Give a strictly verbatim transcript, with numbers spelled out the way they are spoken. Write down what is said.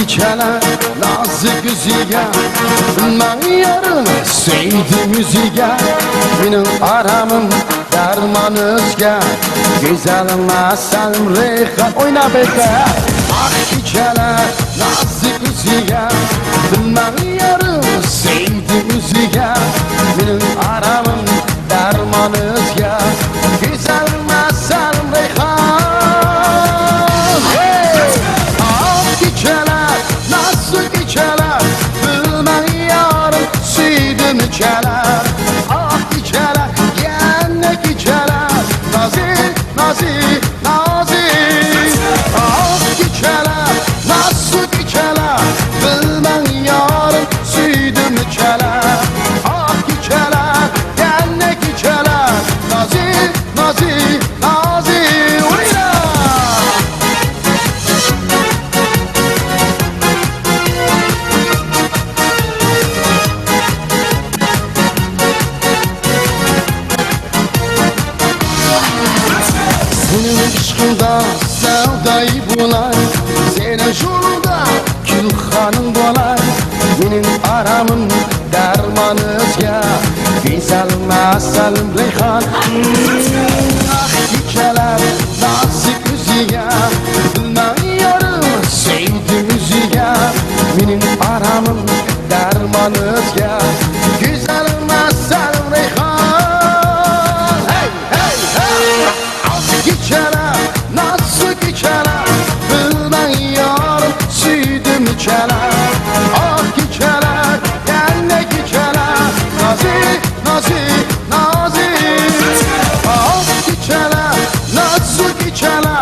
كېچەلەر نازۇك ئۆزىگە، بىلمەڭ يارىم سۆيدۈم ئۆزىگە، مېنىڭ ئارامىم دەرمان ئۆزگە، گۈزەل مەسەلىم رەيھان. ئويناپ ئېيتە. ئاھ، كېچەلەر نازۇك ئۆزىگە، بىلمەڭ يارىم سۆيدۈم ئۆزىگە، مېنىڭ ئارامىم دەرمان ئۆزگە، گۈزەل مەسەلىم رەيھان. ھەي! ئاھ، كېچەلەر نازۇك كېچەلەر، بىلمەڭ يارىم سۆيدۈم كېچەلەر. ئاھ، كېچەلەر، يەنە كېچەلەر، نازى، نازى، نازى. ئاھ، كېچەلەر، نازۇك كېچەلەر، بىلمەڭ يارىم سۆيدۈم كېچەلەر. ئاھ، كېچەلەر، يەنە كېچەلەر، نازى، نازى، نازى. ھۇيرا! سېنىڭ ئىشقىڭدا سەۋداي بولاي، سېنىڭ يولۇڭدا گۈلخانىڭ بولاي. مېنىڭ ئارامىم دەرمان ئۆزگە، گۈزەل مەسەلىم رەيھان. ئاھ، كېچەلەر نازۇك ئۆزىگە، بىلمەڭ يارىم سۆيدۈم ئۆزىگە، مېنىڭ ئارامىم دەرمان ئۆزگە، گۈزەل مەسەلىم رەيھان. ھەي! ھەي، ھەي! ئاھ، كېچەلەر، نازۇك كېچەلەر، بىلمەي يارىم سۆيدۈم كېچەلەر. ئاھ، كېچەلەر، يەنە كېچەلەر، نازى، نازى، نازى. ئاھ، كېچەلەر، نازۇك كېچەلەر.